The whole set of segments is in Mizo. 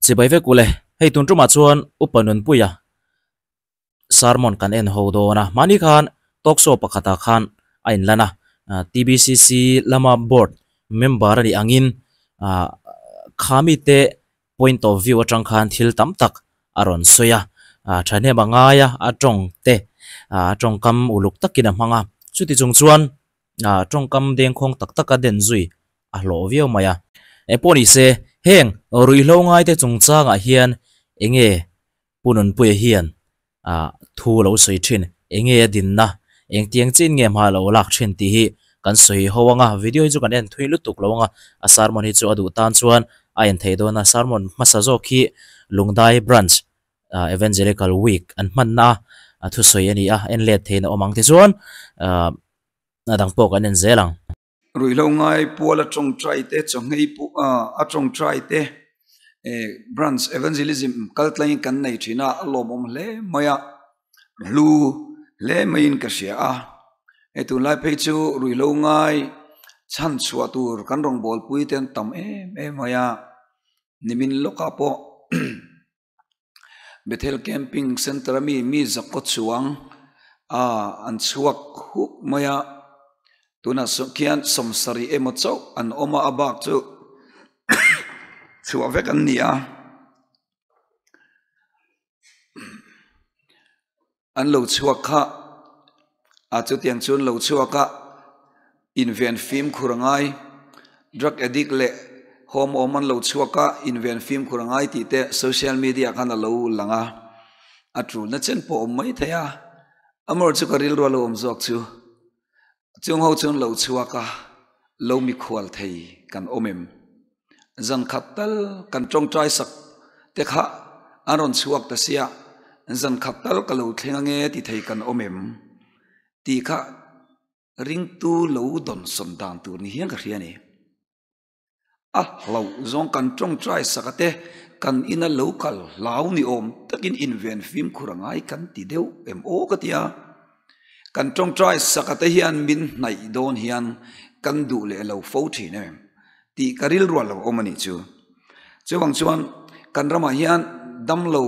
Chibai vek ule, hei tun tumah chuan Upa Nunpuia sermon kan en ho dawn a, mahni khan talk show pakhatah khan a inlan a, TBCC lama board member a nih angin ah khami te point of view atang khan thil tam tak a rawn sawi a, ah thahnem a ngai a, a tawng te ah a tawngkam uluk takin a hmang a, chuti chung chuan ah tawngkam dengkhawng tak tak a den zui a hlawh viau mai a. Engpawh ni se, heng ruihhlo ngaite chungchangah hian enge Pu Nunpuia hian ah thu lo sawi thin, enge a dinna, engtiang chin nge hma lo lak thin tih hi kan sawi ho ang a, video hi chu kan en thui lutuk lo ang a, a sermon hi chu a duh tan chuan a en theih dawn a, sermon hmasa zawk hi Lungdai Branch ah Evangelical Week an hmanna a thusawi a ni a, en let theihin a awm ang tichuan ah a dang pawh kan en zel ang. Ruihhlo ngai pual a tawngtai te chawhngei pawh a tawngtai te eh branch evangelism kal tlangin kan nei thin a a lawmawm hle mai a hlu hle maiin ka hria a hei tunlai phei chu ruihhlo ngai chhan chhuah tur kan rawngbawlpui te an tam em em mai a nimin lawkah pawh. Bethel Camping Centre ami mi zakkaw chuang ah an chhuak huk mai a tunah saw khian sawmsarih emaw chauh an awm a a bak chu chhuah vek an ni a. An lo chhuak kha a chutiang chu an lo chhuak a, inven fimkhur a ngai, drug addict leh home awm an lo chhuak a, inven fimkhur a ngai tih te social media khan a lo lang a, a tulna chen pawh a awm mai thei a, amaherawhchu ka rilru a lo awm zawk chu Chung ho chuan lo chhuak a, lo mikhual thei kan awm em? Zan khat tal kan tawngtai sak te kha an rawn chhuak ta sia, zan khat tal ka lo thleng ange ti thei kan awm em? Tih kha ringtu lo dawnsawn dan tur ni hian ka hria a ni. A hlauh zawng kan tawngtai sak a te, kan ina lo kal hlau ni awm takin inven fimkhur a ngai kan ti deuh em aw ka ti a. Kan tawngtai sak a te hian min hnaih dawn hian kan duh leh lo fo thin em tih ka rilrual lo awm a nih chu. Chuvang chuan kan ramah hian damlo,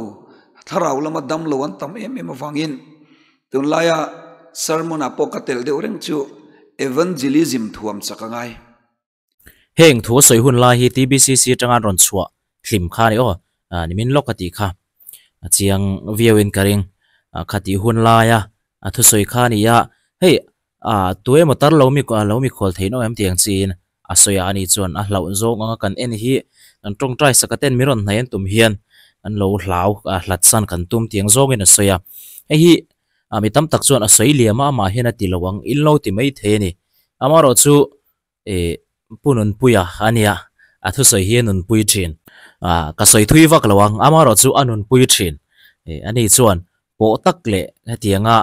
thlarau lama damlo an tam em em avangin tunlaia sermon ah pawh ka telh deuh reng chu evangelism thuam chak a ngai. Heng thu a sawi hun lai hi TBCC atanga an rawn chhuah hlim kha a ni aw, nimin lawk a tih kha a chiang viau in ka ring. Kha tih hun laia a thusawi kha a ni a, hei tu emaw tar lo mi lo mikhual theih nawk em tih ang chiin a sawi a, ani chuan a hlauh zawng anga kan en hi kan tawngtai saka ten min rawn hnaih an tum hian an lo hlau hlat san kan tum tih ang zawngin a sawi a. Hei hi mi tam tak chuan a sawi liam a, amah hian a ti lo ang in lo ti mai thei a ni. Amaherawhchu Ih Pu Nunpuia a nia, a thusawi hi a nunpui thin. Ah ka sawi thui vak lo ang, amaherawhchu a nunpui thin. Ih ani chuan pawh tak leh hetianga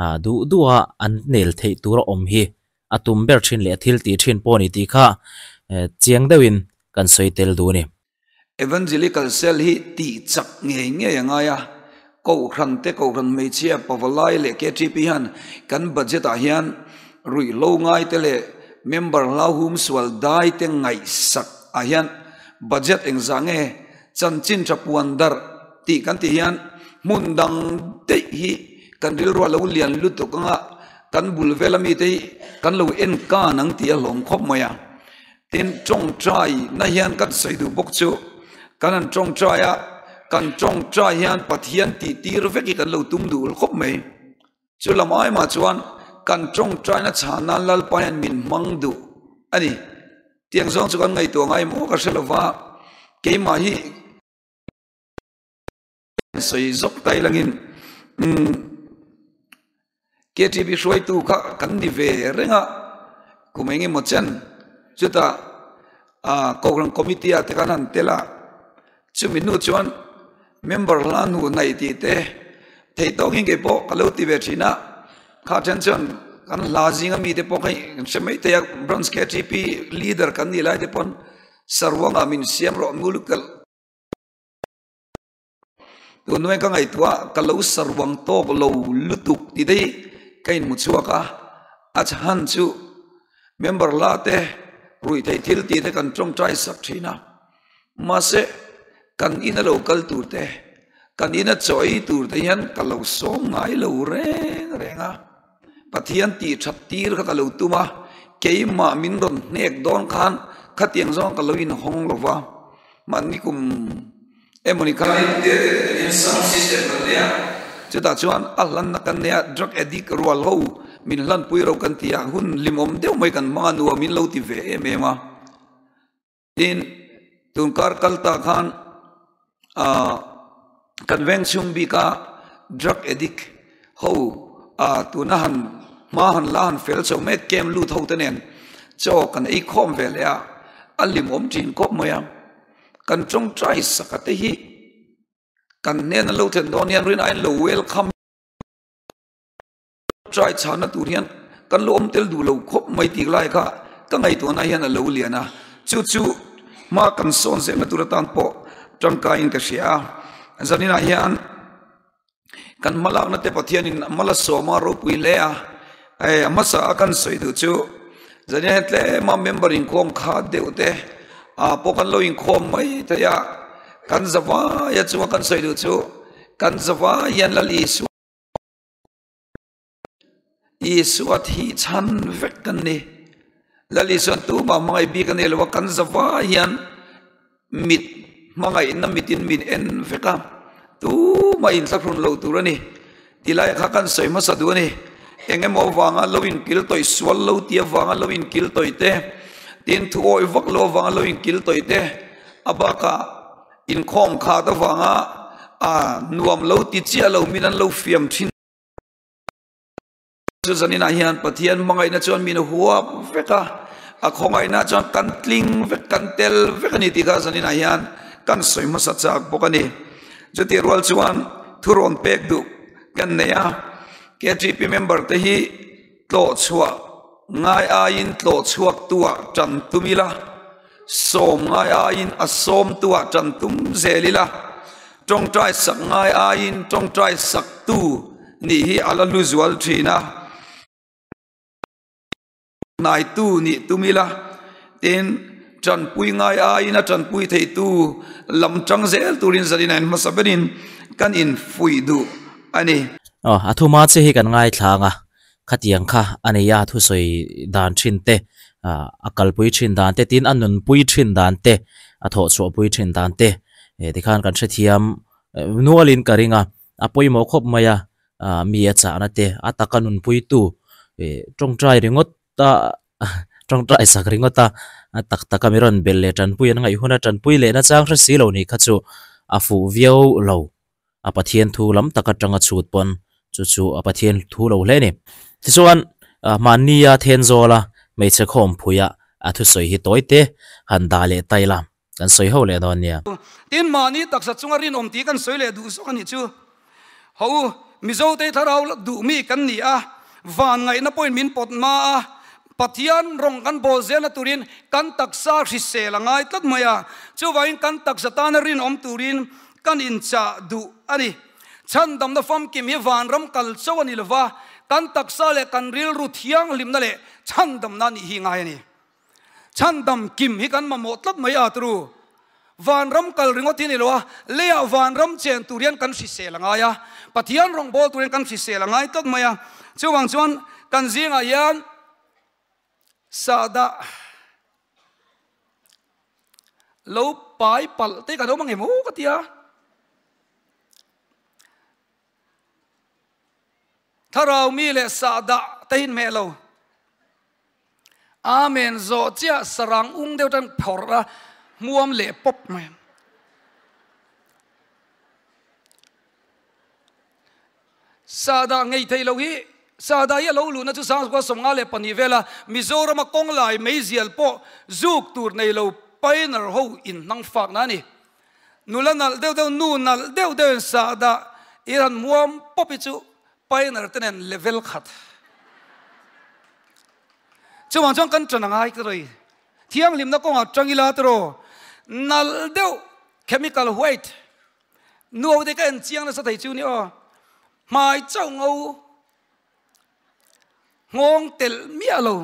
ah duh duha an nel theih tur a awm hi a tum ber thin leh a thil tih thin pawh a ni tih kha chiang deuhin kan sawi tel duh a ni. Evangelical Cell hi tih chak ngei ngei a ngai a, Kohhran te, Kohhran hmeichhia, Pavalai leh KTP hian kan budget ah hian ruihhlo ngai te leh member hlauhum sual dai te ngaihsak ah hian budget engzah nge chanchin tha puan darh tih kan tih hian hmun dang daih hi kan rilru a lo lian lutuk anga kan bul vel ami te hi kan lo en kan ang tih a hlawm khawp mai a. Tin, tawngtai na hian kan sawi duh bawk chu, kan han tawngtai a, kan tawngtai hian Pathian tih tir vek hi kan lo tum duh khawp mai. Chu lam ai mah chuan kan tawngtai na chhan nan Lalpa hian min hmang duh a ni. Tiang zawng chu kan ngaihtuah ngai maw ka hre lova, keimah hi sawi zawk ta ilangin umm KTP hruaitu kha kan ni ve reng a kum eng emaw chen chutah ah Kohhran committee ah te khan an tel a chumi hnu chuan member hla hnu hnaih tih te theih tawkin kei pawh ka lo ti ve thin a kha then chuan kan hla zinga mite pawh kha kan hre mai thei a branch KTP leader kan nih lai te pawn saruangah min siam rawh mulukal. Tunhnuai ka ngaihtuah ka lo saruang tawk lo lutuk ti daih ka inhmu chhuak a, a chhan chu member la te ruihtheih thil tih te kan tawngtai sak thin a, mahse Kan ina lo kal tur te, kan ina chaw ei tur te hian ka lo sawm ngai lo reng reng a. Pathian tih that tir kha ka lo tum a, keimah min rawn hnek dawn khan khatiang zawng ka lo inhawng lo va, mahni kum emawni khan sound system kan nei a, chutah chuan a hlanna kan nei a, drug addict rual ho min hlanpui ro kan ti a, hun hlimawm deuh mai kan hmang a, nuam in lo ti ve em em a. Tin, tun kar kal ta khan ah kan veng chhung bika drug addict ho ah tuna han hma han la han fel chho mek camp lut ho te nen chaw kan ei khawm ve leh a, a hlimawm thin khawp mai a, kan tawngtai saka te hi kan hnen an lo thlen dawn hian rin aiin lo welcome. Try chhana tur hian kan lo awm tel duh lo khawp mai tih lai kha ka ngaihtuahna hian a lo lian a, chu chu hma kan sawn zelna tur atan pawh tangkaiin ka hria a. Zaninah hian kan hmalakna te Pathianin a hmala sawma ropui hle a, hei a hmasa a kan sawi duh chu zaninah hian tlema member inkhawm kha deuh te ah pawh kan lo inkhawm mai thei a, kan zavaia chunga kan sawi duh chu kan zavai hian Lal Isua. Isua thih chhan vek kan ni. Lal Isuan tumah hmangaih bik a nei lo a, kan zava hian mit hmangaihna mitin min en vek a, tumah inthlahrun lo tur a ni. Tilai kha kan sawi hmasa duh a ni. Eng emaw avanga lo inkil tawih sual lo tih avanga lo inkil tawih te, tin thu awih vak lo avanga lo inkil tawih te, a bakah inkhawm khat avanga a nuam lo ti chiah lo min an lo fiam thin. Chu zaninah hian Pathian hmangaihna chuan min huap vek a, a khawngaihna chuan kan tling vek, kan tel vek a ni tih kha zaninah hian kan sawi hmasa chak bawk a ni. Chutih rual chuan thurawn pek duh kan nei a, KTP member te hi tlawh chhuah ngai aiin tlawh chhuak tuah tan tum ila, Sawm ngai aiin a sawmtuah ṭan tum zel ila, ṭawngṭai sak ngai aiin ṭawngṭai saktu nih hi a la hlu zual ṭhin a. Hnaitu nih tum ila, tin, ṭanpui ngai aiin a ṭanpui theitu lam ṭang zel turin zalin a inhmasa berin kan infuih duh a ni. Aw, a thuma che hi kan ngaithlang a, Khatiang kha a nei a, thusawi dan thin te, a kalpui thin dan te, tin a nunpui thin dan te, a thawhchhuahpui thin dan te tikhan kan hrethiam nualin ka ring a, a pawimawh khawp mai a, mi a chahna te, a taka nunpuitu tawngtai ringawt a tawngtai sak ringawt a, a tak taka mi rawn belh leh tanpui an ngaih hun a, tanpui leh nachang hre si lo nih kha chu a fuh viau lo. a Pathian thu lam tak atanga chhut pawn chu chu a Pathian thu lo hle a ni. Tichuan mahnia Thenzawla hmeichhe khawmphuia a thusawi hi tawi te han dah leh ta ila kan sawi ho leh dawn nia. Tin, mahni taksa chunga rinawm tih kan sawi leh duh zawk a nih chu. Ho u, Mizote thlarau duh mi kan ni a, van ngaihna pawhin min pawt hma a, Pathian rawng kan bawl zelna turin kan taksa hrisel a ngai tlat mai a, chuvangin kan taksa tana rinawm turin Kan inchah duh a ni. Chhandamna famkim hi vanram kal cho a ni lova, kan taksa leh kan rilru thianghlimna leh chhandamna nih hi ngai a ni. Chhandam kim hi kan mamawh tlat mai a turu. Vanram kal ringawt hi a ni lo a, leiah vanram chen tur hian kan hrisel a ngai a, Pathian rawngbâwl tur hian kan hrisel a ngai tlat mai a. Chuvang chuan kan zingah hian sahdah Lo pai palh te kan awm ang em aw ka ti a. Thlarau mi leh sahdah te hin hmeh lo. Amen zawh chiah sarang ung deuh tan phawrh a hmuam leh pawp mai. Sahdah ngei thei lo hi Sahdah hi a lo luhna chu 1952 vela Mizorama kawng lai meizial pawh zuk tur nei lo pioneer ho inhnang fakna a ni. Nula nalh deuh deuh, nu nalh deuh deuhin sahdah i han muam pawp hi chu pioneer te nen level khat. Chuvang chuan kan ṭan a ngai ka rawi. Thianghlimna kawngah ṭang ila tiraw nalh deuh chemical white Nuau te ka en chiang nasa thei chu ni aw. Hmai chauh ngo nghawng telh miah lo.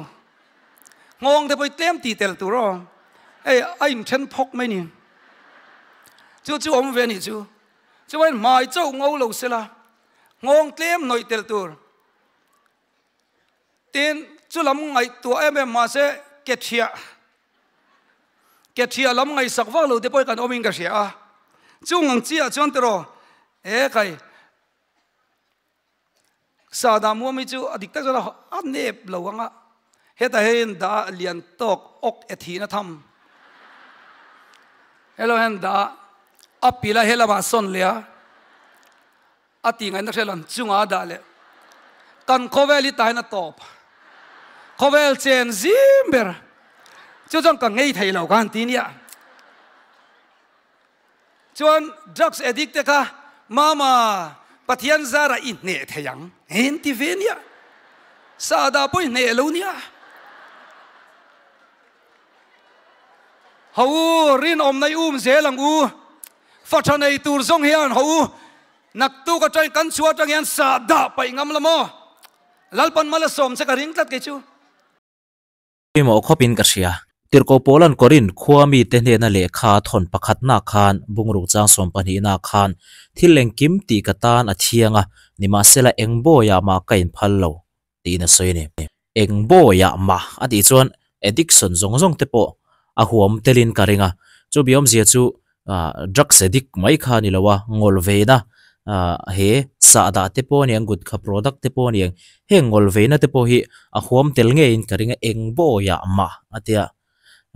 Nghawng te pawh i tlem ti tel tur aw. Hei a inthen phawk mai ni. Chu chu awm ve nih chu. Chuan hmai chauh ngo lo sela, nghawng tlem hnawih tel tur. Tin, chu lam ngaihtuah em em mahse ke thiah, ke thiah lam ngaihsak vak lo te pawh hi kan awmin ka hria a. Chung ang chiah chuan tiraw, he kai Sahdah muam hi chu a dik tak chuan a nep lo ang a, hetah hian dah a lian tawk awk e thihna tham. Hello hian dah a pil a helamah sawn leh a, a tih ngaihna hre lo an chungah a dah leh. Kan khawvel hi tah hian a tawp. Khawvel chen zim ber. Chu chuan ka ngei thei lo ka han ti nia. Chuan drugs addict te kha mama Pathian zara i hneh thei ang en ti ve nia. Sahdah pawh i hneh lo nia. Ho u rinawmna i um zel ang u. Fa tha nei tur zawng hian ho u naktuk atangin kan chhuah atang hian sahdah paih ngam la maw. Lalpan Malasawm che ka ring tlat kei chu. Pawimawh khawpin ka hria. Tirhkoh Paula'n Korinth khua mite hnena lehkha a thawn pakhatna khan bungruk chang sawmpahnihna khan thil engkim tih ka tan a thiang a, nimahsela eng bawiah mah ka inphal lo tiin a sawi a ni. Eng bawiah mah a tih chuan addiction zawng zawng te pawh a huam telin ka ring a, chu biawmzia chu Drugs addict mai kha a ni lo a, ngawl veina he sahdah te pawh a niang, gutkha product te pawh a niang, heng ngawl veina te pawh hi a huam tel ngeiin ka ring a, eng bawiah mah a tia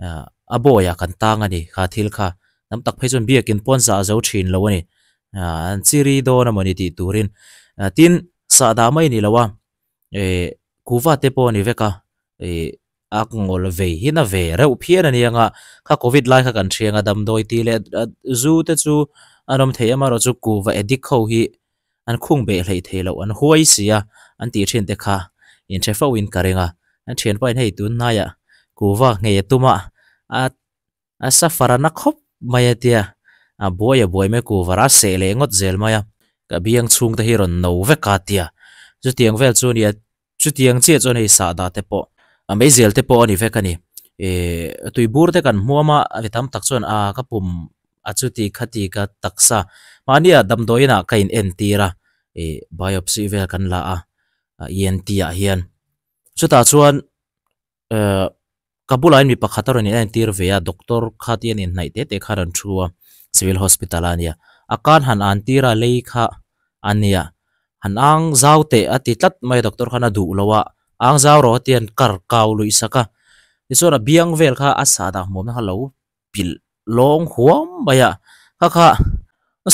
a bawiah kan tang a ni kha thil kha, tam tak phei chuan biakin pawn zah zo thin lo a ni, an chiri dawn a mawni tih turin, tin sahdah mai a ni lo a, eh kuva te pawh a ni vek a, eh a ngawl vei hi na ve reuh phian a ni ang a, kha covid lai kha kan hriang a damdawi tih leh zu te chu an awm thei amaherawh chu kuva addict ho hi an khung beh hleih thei loh an huai si a an tih thin te kha inhre fo in ka ring a, an thianpa in hei tun hnaiah kuva nghei a tum a a A safar a na khawp mai a tia, a buai a buai mai kuvar a seh leh ngawt zel mai a, ka biang chhung te hi rawn no vek a tia, chutiang vel chu a nia, chutiang chiah chuan hei sahdah te pawh a meizial te pawh a ni vek a ni, ih tuibur te kan hmuam a, mi tam tak chuan a ka pum a chuti khati ka taksa mahnia damdawiin ah ka in entir a, ih biopsy vel kan la a, ENT ah hian chutah chuan. Eh ka bulah hian mi pakhat a rawn in entir ve a doctor kha te hian inhnaih te te kha a rawn thu a civil hospital ah a nia a kan han an tir a lei kha a nia han ang zau teh a ti tlat mai a doctor khan a duh lo a ang zau rawh a ti a kar kau luih sak a tichuan a biang vel kha a sah dah hmuam na kha lo pilh lawng huam mai a kha kha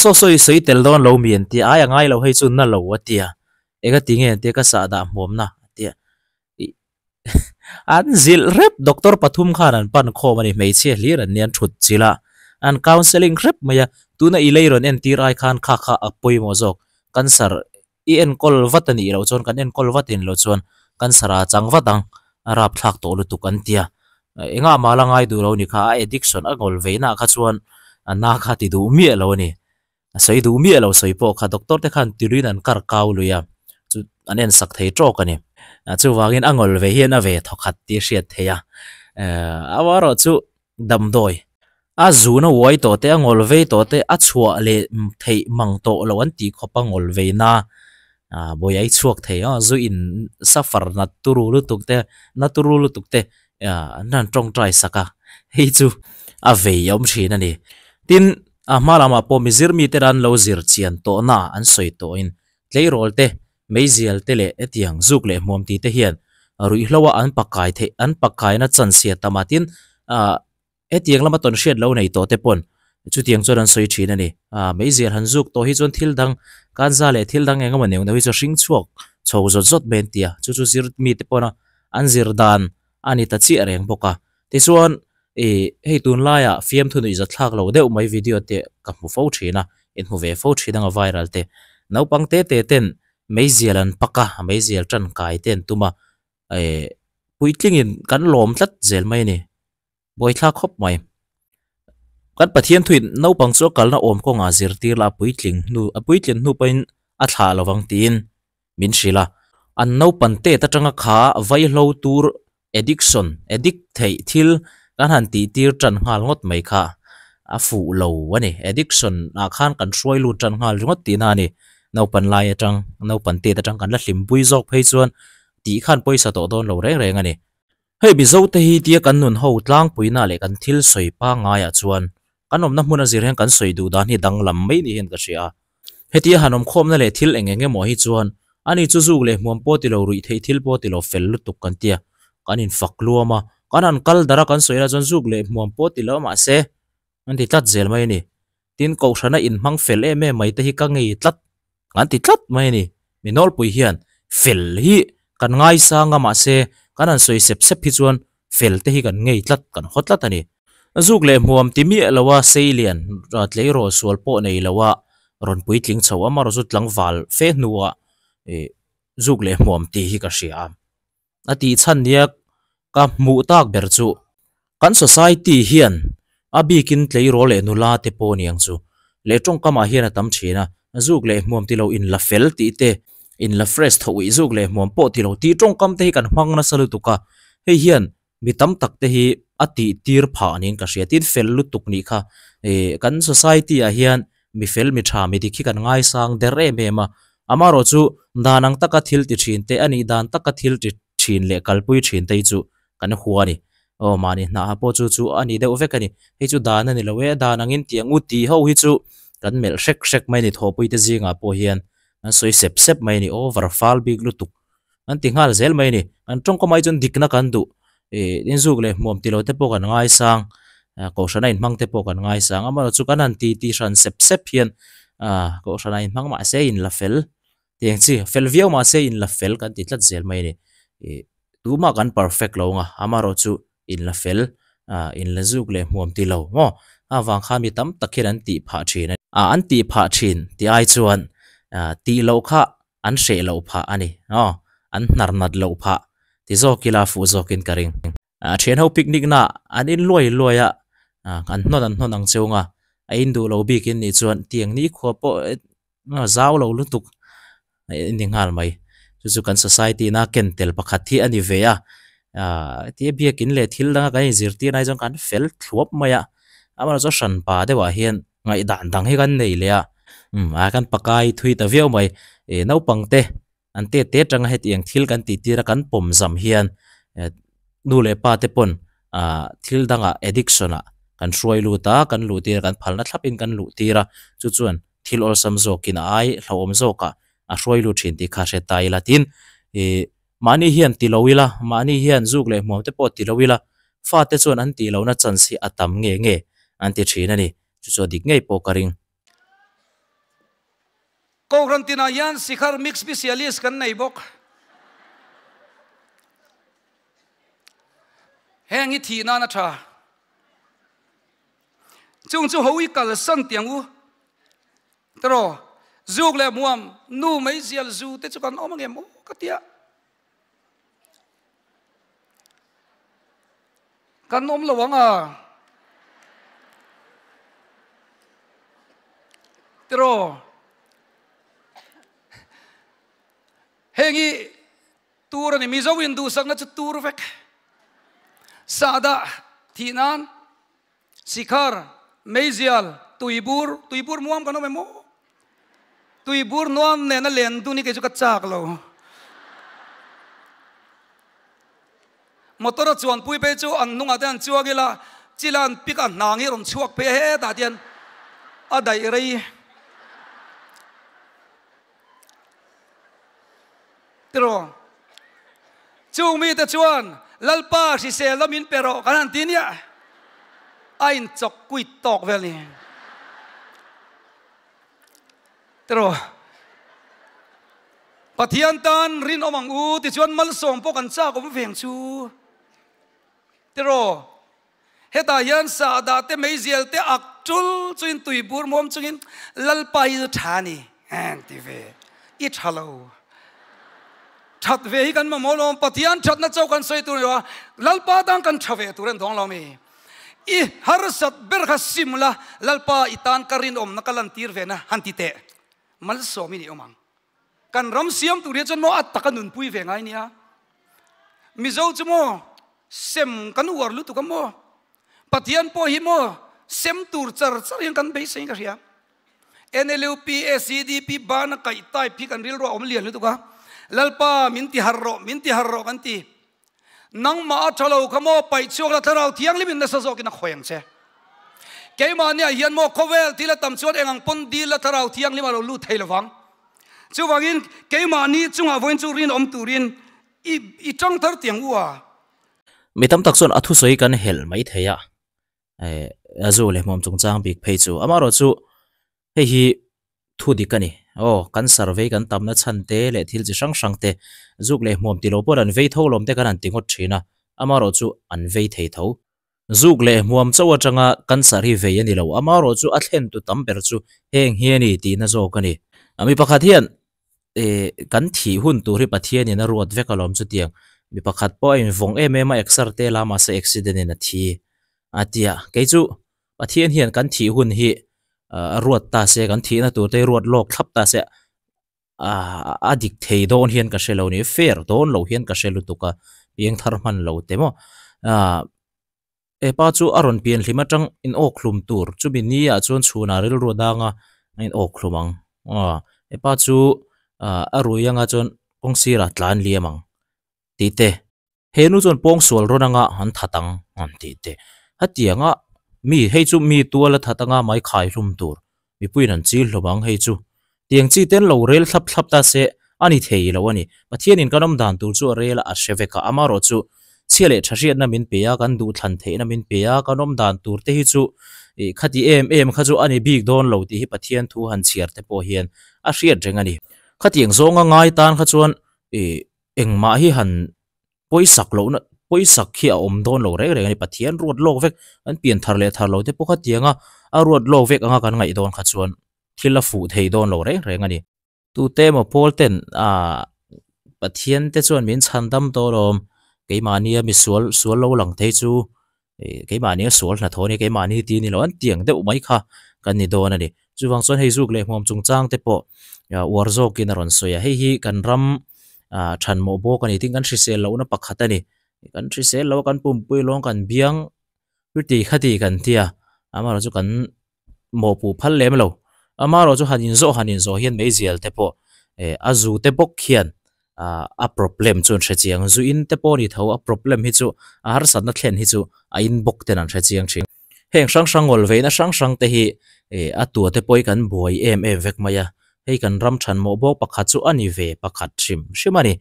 saw saw i sawi tel dawn lo mi an tia ai a ngai lo hei chu na lo a tia eng a ti nge an tia ka sah dah hmuam na a tia. An zilh hrep doctor pathum khan an pan khawm a ni hmeichhia hlir an nia an thut chilh a an counselling hrep mai a tuna i lei rawn entir ai khan kha kha a pawimawh zawk cancer i enkawl vat a nih loh chuan kan enkawl vat in loh chuan cancer a chang vat ang a rapthlak tawh lutuk an tia engah mah la ngai duh lo ni kha a addiction a ngawl veina ah kha chuan a na kha ti duh miah lo a ni. A sawi duh miah lo sawi pawh kha doctor te khan tiluin an kar kau lui a, chu an en sak thei tawk a ni. Chuvangin a ngawl ve hian a ve thawkhat tih a hriat theih a, amaherawh chu damdawi a zuna uai tawh te, a ngawl vei tawh te, a chhuah leh theih mang tawh loh an tih khawp a ngawl vei na buai a chhuak thei a, zu in suffer nat turu lutuk te, na turu lutuk te an han tawngtai sak a, hei chu a vei awm thin a ni. Tin, a hma lamah pawh mizir mite an lo zir chian tawhna an sawi tawhin tleirawl te, meizial te leh hetiang zuk leh hmuam ti te hian ruihhlo a an pakai theih an pakaina chanchhia tam a tin ah hetiang lama tawn hriat lo nei tawh te pawn chutiang chuan an sawi thin a ni. Ah meizial han zuk tawh hi chuan thil dang kanza leh thil dang engemaw neuh neuh hi chu hring chhuak chho zawt zawt mai an ti a, chu chu zir mite pawna an zir dan a ni ta chiah reng bawk a. Tichuan ih hei tunlaiah fiamthu nuih zat thlak lo deuh mai video te ka hmu fo thin a, in hmu ve fo thin anga viral te. Naupang te te ten meizial an pak a, meizial tangkai te an tum a, eh puitlingin kan lawm tlat zel mai a ni. Buaithlak khawp mai. Kan Pathian thuin naupang chu a kalna awm kawngah zirtir la a puitling hnu a puitlin hnu pawhin a thlah lovang tiin min hrilh a. An naupan tet atanga kha vaihlo tur addiction, addict theih thil kan han tih tir tan nghal ngawt mai kha. a fuh lo a ni. Addiction ah khan kan hruai lut tan nghal ringawt tihna a ni. Naupan lai atang, naupan tet atang kan la hlimpui zawk phei chuan tih khan pawisa tawh dawn lo reng reng a ni. Hei Mizo te hi tia kan nun ho tlangpuina leh kan thil sawi pangngai ah chuan kan awmna hmun a zir hian kan sawi duh dan hi danglam mai ni hian ka hria a. Hetia han awmkhawmna leh thil eng eng emaw hi chuan ani chu zuk leh hmuam pawh ti lo ruih theih thil pawh ti lo fel lutuk kan tia kan infak luam a, kan han kal darh a kan sawi lah chuan zuk leh hmuam pawh ti lo mahse an ti tlat zel mai a ni. Tin kohhrana inhmang fel em em mai te hi ka ngei tlat kan ti tlat mai a ni. Mi nawlpui hian fel hi kan ngaisang a mahse kan han sawi sep sep hi chuan fel te hi kan ngei tlat kan haw tlat a ni. Zuk leh hmuam ti miah lo a seilian tleirawl sual pawh nei lo a rawn puitling chho a amarawh chu tlangval fe hnuah ih zuk leh hmuam tih hi ka hria a. A tih chhan nia ka hmuh tak ber chu kan society hian a bikin tleirawl leh nula te pawh niang chu leh tawngkamah hian a tam thin a, zuk leh hmuam ti lo inla fel tih te, inla fresh tho uih zuk leh hmuam pawh ti lo tih tawngkam te hi kan hmang nasa lutuk a, hei hian mi tam tak te hi a tih tir phah niin ka hria tin fel lutuk nih kha ih kan society ah hian mi fel mi tha mi dik hi kan ngaisang der em em a amarawh chu dan ang taka thil ti thin te a nih dan taka thil ti thin leh kalpui thin te hi chu kan hua a ni aw mahni hnah ah pawh chu chu a ni deuh vek a ni hei chu dan a ni lo e dan angin tih ang u tih ho hi chu kan melh hrek hrek mai a ni thawhpui te zingah pawh hian an sawi sep sep mai a ni over fal bik lutuk. An ti nghal zel mai a ni. An tawngka mai chuan dikna kan duh. Ih inzuk leh hmuam ti lo te pawh kan ngaisang. Kohhran a inhmang te pawh kan ngaisang. Amaherawhchu chu kan han ti ti hran sep sep hian ah kohhran a inhmang mah se in la fel tiang chi fel viau mah se in la fel kan ti tlat zel mai a ni. Ih tumah kan perfect lo ang a, amaherawhchu in la fel ah in la zuk leh hmuam ti lo maw? Avang kha mi tam tak hian an tih phah thin a ni. Ah an tih phah thin tih ai chuan ah tih loh kha an hreh loh phah a ni aw, an hnar nat loh phah ti zawk ila fuh zawkin ka ring. A thian ho picnic na an in luai luai a, an hnawn an hnawn ang cheu nga, a in duh lo bikin nih chuan tiang ni khua pawh zau lo lutuk ni nghal mai. Chu chu kan society na ken tel pakhat hi a ni ve a, tia biakin leh thil danga kan inzirtir lai chuan kan fel thluap mai a, amaherawhchu hranpa deuhah hian Ngaihdan dang hi kan nei leh a, umm a kan pakai thui ta viau mai. Ih naupang te an te te atanga hetiang thil kan tih tir a kan pawm zam hian nu leh pa te pawn ah thil dangah addiction ah kan hruai lut a, kan luh tir a, kan phalna thlap in kan luh tir a, chu chuan thil awlsam zawkin a ai hlauhawm zawkah a hruai lut thin tih kha hre ta ila tin ih mahni hian ti lo ila, mahni hian zuk leh hmuam te pawh ti lo ila, fate chuan an tih lohna chance hi a tam nge nge an ti thin a ni. Chu chu a dik ngei pawh ka ring. Kohhran tinah hian Sikhar Mix Specialist kan nei bawk. Heng hi thih nan a tha. Chung chu ho i kalsan tiang u. Teraw, zuk leh muam, nu mai zial zu te chu kan awm angem aw ka tia. Kan awm lo ang a. Tiraw. Heng hi tur a ni. Mizo in duhsakna chu tur vek. Sahdah thih nan Sikhar, meizial, tuibur, tuibur muam kan awm em aw? Tuibur nuam nena len dun hi kei chu ka chak lo. Motor a chuanpui phei chu an hnungah te an chuang ila, chila an pick a hnang hi rawn chhuak phei a hetah te hian a daih rei. Tiraw? Chung mite chuan, Lalpa hrisel la min pe rawh kan han ti nia. A inchawk kuit tawk vel ni. Tiraw? Pathian tan rinawm ang u tichuan malsawm pawh kan chak awm veng chu. Tiraw? Hetah hian sahdah te meizial te ak tul chuin tui bur muam chungin Lalpa hi chu tha ni ang ti ve i tha lo. That ve hi kan mamawh lo Pathian thatna chauh kan sawi tur a ni lo a, Lalpa tan kan tha ve tur a ni dawng lo mi. I harsat ber kha sim la, Lalpa i tan ka rinawmna ka lantir ve na han ti teh. Malsawm i ni awm ang. Kan ram siam tur hi chuan maw a taka nunpui ve ngai nia. Mizo chu maw sem kan uar lutuk a maw. Pathian pawh hi maw Sem tur char char hian kan beisei in ka hria. NLUP, SEDP bana kaih type hi kan rilru a awm lian lutuk a. Lalpa min ti harh rawh, min ti harh rawh kan ti. Nangmah a tha lo kha maw paih chhuak la thlarau thianghlim in nasa zawkin a khawi ang che. Keimahniah hian maw khawvel thil a tam chuan eng ang pawn dil la thlarau thianghlim a lo lut thei lovang. Chuvangin keimahni chungah vawiin chu rinawm turin i i tang thar tiang u a. Mi tam tak chuan a thusawi kan helh mai thei a, eh a zu leh hmuam chungchang bik phei chu. Amaherawhchu hei hi thu dik a ni. Aw, kan survey kan tamna chhan te leh thil chi hrang hrang te, zuk leh hmuam ti lo pawh an vei tho lawm te kan han ti ngawt thin a, amaherawhchu an vei thei tho. Zuk leh hmuam chauh atanga cancer hi vei a ni lo, amaherawhchu a thlen tu tam ber chu heng hi a ni tihna zawk a ni. Mi pakhat hian eh kan thih hun tur hi Pathianin a ruat vek alawm chutiang mi pakhat pawh a invawng em em a exer te la mahse accident in a thi a tia kei chu Pathian hian kan thih hun hi a ruat ta se kan thihna tur te hi ruat lawk thlap ta se a dik thei dawn hian ka hre lo ni fair dawn lo hian ka hre lutuk a piangthar hman lo te maw ah. Hepa chu a rawn pian hlim atang in awk hlum tur chumi ni ah chuan chhunah rilru danga a in awk hlum ang aw hepa chu ah a rui anga chuan kawng sirah tlan liam ang tih te he nu chuan pawng sual rawn anga an that ang an tih te hetianga mi hei chu mi tual a that anga mai khai hlum tur Mipuiin an chil hlawm ang hei chu. Tiang chi ten lo rel thlap thlap ta se a ni thei lo a ni. Pathianin kan awm dan tur chu a rel a, a hre vek a. Amaherawh chu chhia leh tha hriatna min pe a, kan duhthlan theihna min pe a, kan awm dan tur te hi chu ih khati em em kha chu a ni bik dawn lo tih hi Pathian thu han chhiar te pawh hian a hriat reng a ni. Khatiang zawnga ngai tan kha chuan ih engmah hi han Pawisak lohna, pawisak hi a awm dawn lo reng reng a ni. Pathian ruat lawk vek, an pian thar leh thar lo te pawh kha tianga a ruat lawk vek anga kan ngaih dawn kha chuan thil a fuh thei dawn lo reng reng a ni. Tute emaw Paul ten ah Pathian te chuan min chhan dam tawh alawm, keimahnia misual sual lo lang thei chu ih keimahnia sual hnathawh a ni, keimahni ti a ni lo an tiang deuh mai kha kan ni dawn a ni. Chuvang chuan hei zuk leh hmuam chungchang te pawh uar zawkin a rawn sawi a, hei hi kan ram ah thanmawh bawk a ni tin kan hrisel lohna pakhat a ni. Kan hrisel lo a kan pumpui lawng kan biang chuti khati kan ti a, amaherawhchu kan mawhpuh phal lem lo. Amaherawhchu han inzawh han inzawh hian meizial te pawh eh a zu te bawk hian ah a problem chu an hre chiang. Zu in te pawh a ni tho a problem hi chu a harsatna thlen hi chu a in bawk ten an hre chiang thin. Heng hrang hrang ngawl veina hrang hrang te hi eh a tua te pawh hi kan buai em em vek mai a, hei kan ram than mawh bawk pakhat chu a ni ve pakhat hrim hrim a ni.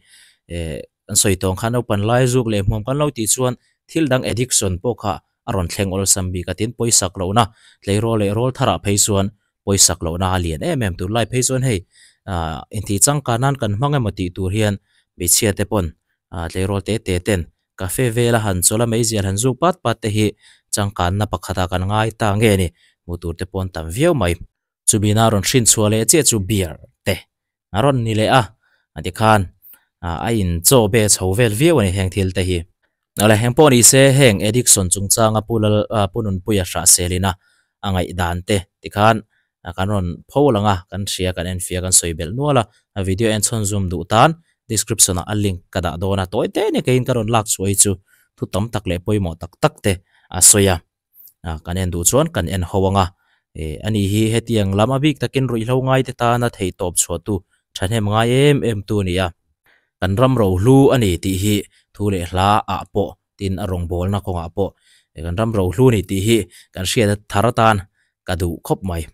Eh kan sawi tawng khan naupan lai zuk leh hmuam kan lo tih chuan thil dang addiction pawh kha a rawn thleng awlsam bik a tin pawisak lohna tleirawl leh rawl tharah phei chuan pawisak lohna a lian em em tur lai phei chuan hei ah intih changkan nan kan hmang emaw tih tur hian hmeichhia te pawn ah tleirawl te te ten Cafe vela han chawlh a meizial han zuk pat pat te hi changkanna pakhata kan ngai ta nge ni hmuh tur te pawh an tam viau mai. Chubina rawn hrin chhuah leh chiah chu beer te a rawn ni leh a, tikhan a in chaw be chho vel viau a ni heng thil te hi. Awle heng pawh ni se heng addiction chungchanga Pu Lal Pu Nunpuia hrahselin a a ngaihdan te tikhan kan rawn pho lang a, kan hria kan en fia kan sawi belh nual a, a video en chhawn zoom duh tan description ah a link ka dah dawn a, tawi te ni keiin ka rawn lak chhuah hi chu thu tam tak leh pawimawh tak tak te a sawi a, kan en duh chuan kan en ho ang a, eh ani hi hetiang lam a bik takin ruihhlo ngai te tana theihtawp chhuah tu thahnem ngai em em tu a ni a, kan ram rohlu a ni tih hi thu leh hla ah pawh tin a rawngbawlna kawngah pawh kan ram rohlu a ni tih hi kan hriat thar atan ka duh khawp mai.